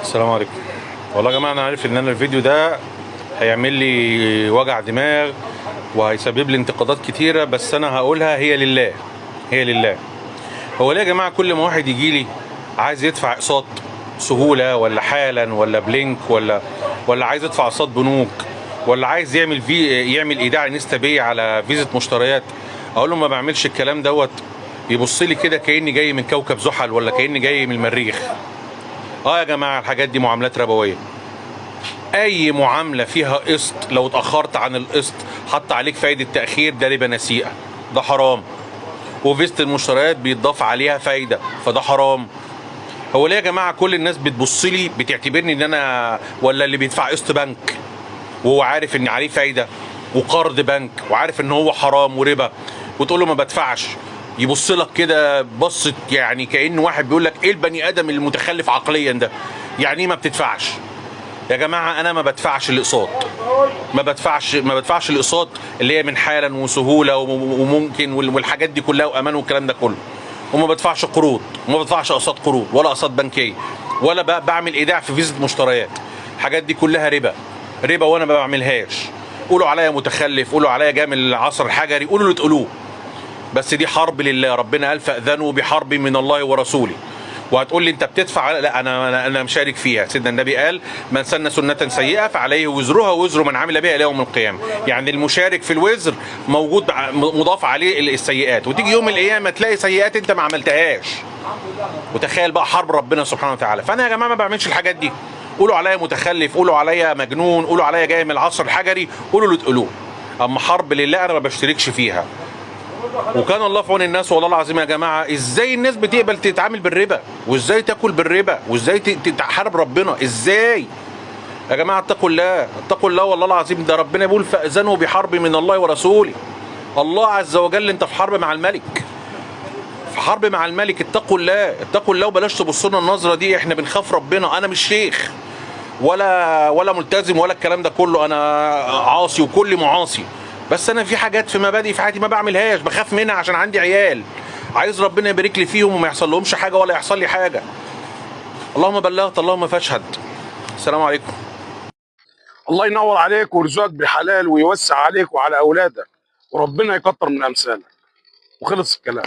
السلام عليكم. والله يا جماعة انا عارف ان انا الفيديو ده هيعمل لي وجع دماغ وهيسبب لي انتقادات كتيرة، بس انا هقولها هي لله، هي لله. هو ليه يا جماعة كل ما واحد يجي لي عايز يدفع اقساط سهولة ولا حالا ولا بلينك ولا عايز يدفع اقساط بنوك ولا عايز يعمل يعمل ايداع InstaPay على فيزا مشتريات، اقول له ما بعملش الكلام دوت، يبص لي كده كاني جاي من كوكب زحل ولا كاني جاي من المريخ. اه يا جماعة الحاجات دي معاملات ربوية. اي معاملة فيها قسط لو اتاخرت عن القسط حط عليك فايده تاخير، ده ربا نسيئة، ده حرام. وفيزة المشتريات بيتضاف عليها فايده، فده حرام. هو ليه يا جماعة كل الناس بتبص لي بتعتبرني ان انا ولا اللي بيدفع قسط بنك وهو عارف ان عليه فايده وقرض بنك وعارف ان هو حرام وربا، وتقول له ما بدفعش، يبص لك كده بصت يعني كأن واحد بيقول لك ايه البني ادم المتخلف عقليا ده، يعني ايه ما بتدفعش؟ يا جماعة انا ما بدفعش الاقساط، ما بدفعش الاقساط اللي هي من حالا وسهولة وممكن والحاجات دي كلها وامان والكلام ده كله، وما بدفعش قروض وما بدفعش اقساط قروض ولا اقساط بنكيه ولا بعمل ايداع في فيزا مشتريات. الحاجات دي كلها ربا ربا وانا ما بعملهاش. قولوا عليا متخلف، قولوا عليا جاي من العصر الحجري، قولوا اللي تقولوه، بس دي حرب لله. ربنا قال فاذنوا بحرب من الله ورسوله. وهتقول لي انت بتدفع؟ لا، انا مشارك فيها. سيدنا النبي قال من سن سنة سيئه فعليه وزرها ووزر من عمل بها الى يوم القيامة. يعني المشارك في الوزر موجود مضاف عليه السيئات، وتيجي يوم القيامة تلاقي سيئات انت ما عملتهاش. وتخيل بقى حرب ربنا سبحانه وتعالى. فانا يا جماعة ما بعملش الحاجات دي. قولوا عليا متخلف، قولوا عليا مجنون، قولوا عليا جاي من العصر الحجري، قولوا اللي تقولوه، اما حرب لله انا ما بشتركش فيها. وكان الله في عون الناس. والله العظيم يا جماعة ازاي الناس بتقبل تتعامل بالربا، وازاي تاكل بالربا، وازاي تحارب ربنا؟ ازاي يا جماعة؟ اتقوا الله، اتقوا الله والله العظيم. ده ربنا بيقول فاذنوا بحرب من الله ورسوله. الله عز وجل انت في حرب مع الملك، في حرب مع الملك. اتقوا الله، اتقوا الله، وبلاش تبصوا لنا النظرة دي. احنا بنخاف ربنا. انا مش شيخ ولا ملتزم ولا الكلام ده كله، انا عاصي وكل معاصي، بس انا في حاجات في مبادئ في حياتي ما بعملهاش، بخاف منها عشان عندي عيال، عايز ربنا يبارك لي فيهم وما يحصل لهمش حاجة ولا يحصل لي حاجة. اللهم بلغت اللهم فاشهد. السلام عليكم. الله ينور عليك ويرزقك بالحلال ويوسع عليك وعلى اولادك، وربنا يكتر من امثالك. وخلص الكلام.